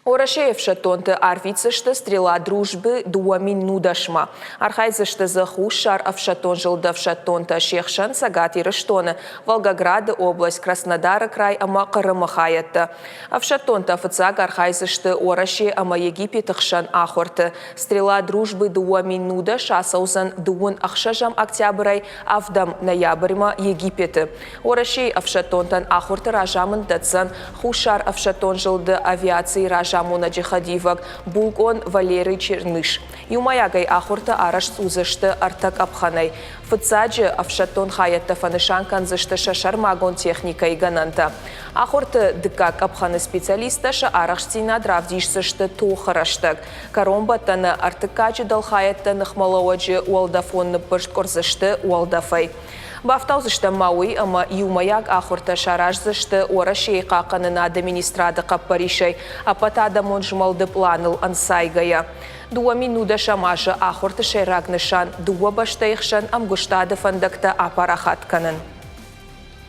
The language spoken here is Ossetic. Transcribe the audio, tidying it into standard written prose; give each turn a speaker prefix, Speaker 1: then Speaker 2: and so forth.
Speaker 1: Уӕрӕсейы ӕфсӕддонты арвитдзысты «Стрела дружбы» 2019-мӕ. Архайдзысты дзы Хуссар ӕфсӕддон зылды ӕфсӕддонтӕ, се хсӕн Цӕгат Ирыстоны, Волгограды область, Краснодары край ӕмӕ Хъырымы хайӕдтӕ. Ӕфсӕддонтӕ фыццаг архайдзысты Уӕрӕсе ӕмӕ Египеты хсӕн ахуырты. «Стрела дружбы» 2019 ацӕудзӕн дыууын ӕхсӕзӕм октябрӕй ӕвдӕм ноябрьмӕ Египеты. Уӕрӕсейы ӕфсӕддонтӕн ахуырты разамынд дӕтдзӕн Хуссар ӕфсӕддон зылды авиацийы разамонӕджы хӕдивӕг булкъон Валерий Черныш. Иумӕйагӕй ахуыртӕ арӕзт уыдзысты ӕртӕ къӕпхӕнӕй. Фыццаджы, ӕфсӕддон хайӕдтӕ фӕнысан кӕндзысты сӕ сӕрмагонд техникӕйы гӕнӕнтӕ. Ахуырты дыккаг къӕпхӕны специалисттӕ сӕ арӕхстдзинад равдисдзысты тохы рӕстӕг. Кӕронбӕттӕны ӕртыккаджы дӕлхайӕдтӕ ныхмӕлӕууӕджы уӕлдӕфон ныббырст къуырдзысты уӕлдӕфӕй. Бафтаудзыстӕм ма уый, ӕмӕ иумӕйаг ахуыртӕ сараздзысты Уӕрӕсейы Хъахъхъӕнынады министрады хъӕппӕрисӕй ӕппӕтадӕмон змӕлды пъланыл ӕнцайгӕйӕ. 2019 азы ахуырты сӕйраг нысан дыууӕ бӕстӕйы хсӕн ӕмгуыстады фӕндӕгтӕ апарахат кӕнын.